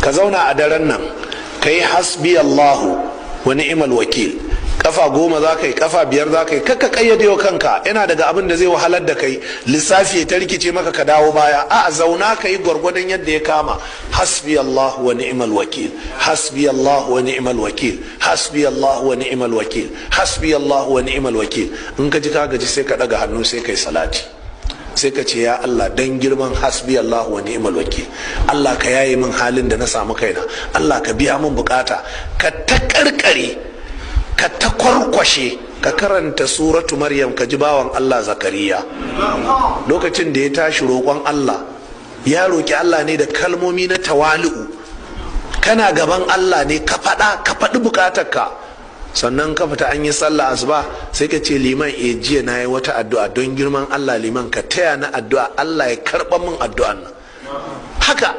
Ka zauna a daren nan, ka yi hasbi Allahu wa ni'mal wakil. Kafa 10 za ka yi, kafa 5 za ka yi. Kakka kayyade wa kanka, yana daga abin da zai wahalar da kai, lissafi ya ta rikice maka, ka dawo baya. A zauna ka yi gwargwadon yadda ya kama. Hasbi Allah wa ni'mal wakil, hasbi Allah wa ni'mal wakil, hasbi Allah wa ni'mal wakil, hasbi Allah wa ni'mal wakil. In ka ji ka gaji, sai ka daga hannu, sai kai salati, sai ka ce, ya Allah, dan girman hasbi Allah wa ni'mal wakil, Allah ka yaye min halin da na samu kaina, Allah ka biya min bukata. Ka ta karkare, ka ta kwarkwashe, ka karanta suratu Maryam, ka ji bawan Allah Zakariya lokacin da ya tashi roƙon Allah, ya roƙi Allah ne da kalmomi na tawali'u. Kana gaban Allah ne, ka faɗa, ka faɗi bukatarka. Sannan ka fita, an yi sallah asuba, sai ka ce, liman, e, jiya na yi wata addu'a, don girman Allah liman ka taya na addu'a, Allah ya karɓa min addu'an nan. Haka.